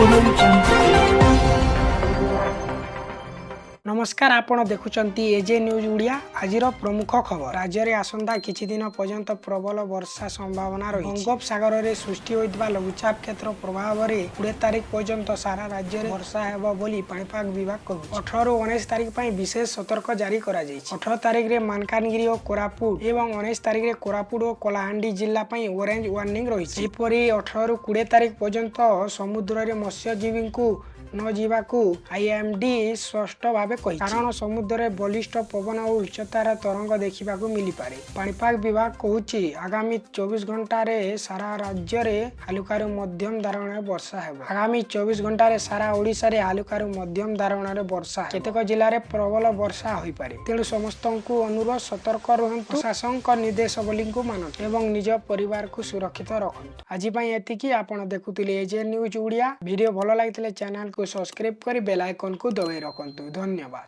Audio Jungle. ନମସ୍କାର, ଆପଣ ଦେଖୁଛନ୍ତି ଏଜେ ନ୍ୟୁଜ୍ ଓଡ଼ିଆ। ଆଜିର ପ୍ରମୁଖ ଖବର, ରାଜ୍ୟରେ ଆସନ୍ତା କିଛି ଦିନ ପର୍ଯ୍ୟନ୍ତ ପ୍ରବଳ ବର୍ଷା ସମ୍ଭାବନା ରହିଛି। ବଙ୍ଗୋପସାଗରରେ ସୃଷ୍ଟି ହୋଇଥିବା ଲଘୁଚାପ କ୍ଷେତ୍ର ପ୍ରଭାବରେ 20 ତାରିଖ ପର୍ଯ୍ୟନ୍ତ ସାରା ରାଜ୍ୟରେ ବର୍ଷା ହେବ ବୋଲି ପାଣିପାଗ ବିଭାଗ କହୁଛି। 18ରୁ 19 ତାରିଖ ପାଇଁ ବିଶେଷ ସତର୍କ ଜାରି କରାଯାଇଛି। 18 ତାରିଖରେ ମାଲକାନଗିରି ଓ କୋରାପୁଟ ଏବଂ 19 ତାରିଖରେ କୋରାପୁଟ ଓ କଳାହାଣ୍ଡି ଜିଲ୍ଲା ପାଇଁ ଅରେଞ୍ଜ ୱାର୍ଣ୍ଣିଂ ରହିଛି। ସେହିପରି 18ରୁ 20 ତାରିଖ ପର୍ଯ୍ୟନ୍ତ ସମୁଦ୍ରରେ ମତ୍ସ୍ୟଜୀବୀଙ୍କୁ ନ ଯିବାକୁ ଆଇଏମଡି ସ୍ପଷ୍ଟ ଭାବେ କହିଛି। କାରଣ ସମୁଦ୍ରରେ ବଳିଷ୍ଠ ପବନ ଓ ଉଚ୍ଚତାର ତରଙ୍ଗ ଦେଖିବାକୁ ମିଳିପାରେ। ପାଣିପାଗ ବିଭାଗ କହୁଛି, ଆଗାମୀ 24 ଘଣ୍ଟାରେ ସାରା ରାଜ୍ୟରେ ହାଲୁକାରୁ ମଧ୍ୟମ ଧରଣର ବର୍ଷା ହେବ। ଆଗାମୀ 24 ଘଣ୍ଟାରେ ସାରା ଓଡ଼ିଶାରେ ହାଲୁକାରୁ ମଧ୍ୟମ ଧରଣର ବର୍ଷା ହେବ। କେତେକ ଜିଲ୍ଲାରେ ପ୍ରବଳ ବର୍ଷା ହୋଇପାରେ। ତେଣୁ ସମସ୍ତଙ୍କୁ ଅନୁରୋଧ, ସତର୍କ ରୁହନ୍ତୁ, ପ୍ରଶାସନଙ୍କ ନିର୍ଦ୍ଦେଶାବଳୀକୁ ମାନନ୍ତୁ ଏବଂ ନିଜ ପରିବାରକୁ ସୁରକ୍ଷିତ ରଖନ୍ତୁ। ଆଜି ପାଇଁ ଏତିକି। ଆପଣ ଦେଖୁଥିଲେ ଏଜେ ନ୍ୟୁଜ୍ ଓଡ଼ିଆ। ଭିଡ଼ିଓ ଭଲ ଲାଗିଥିଲେ ଚ୍ୟାନେଲକୁ ସବସ୍କ୍ରାଇବ୍ କରି ବେଲ୍ ଆଇକନ୍କୁ ଦବାଇ ରଖନ୍ତୁ। ଧନ୍ୟବାଦ।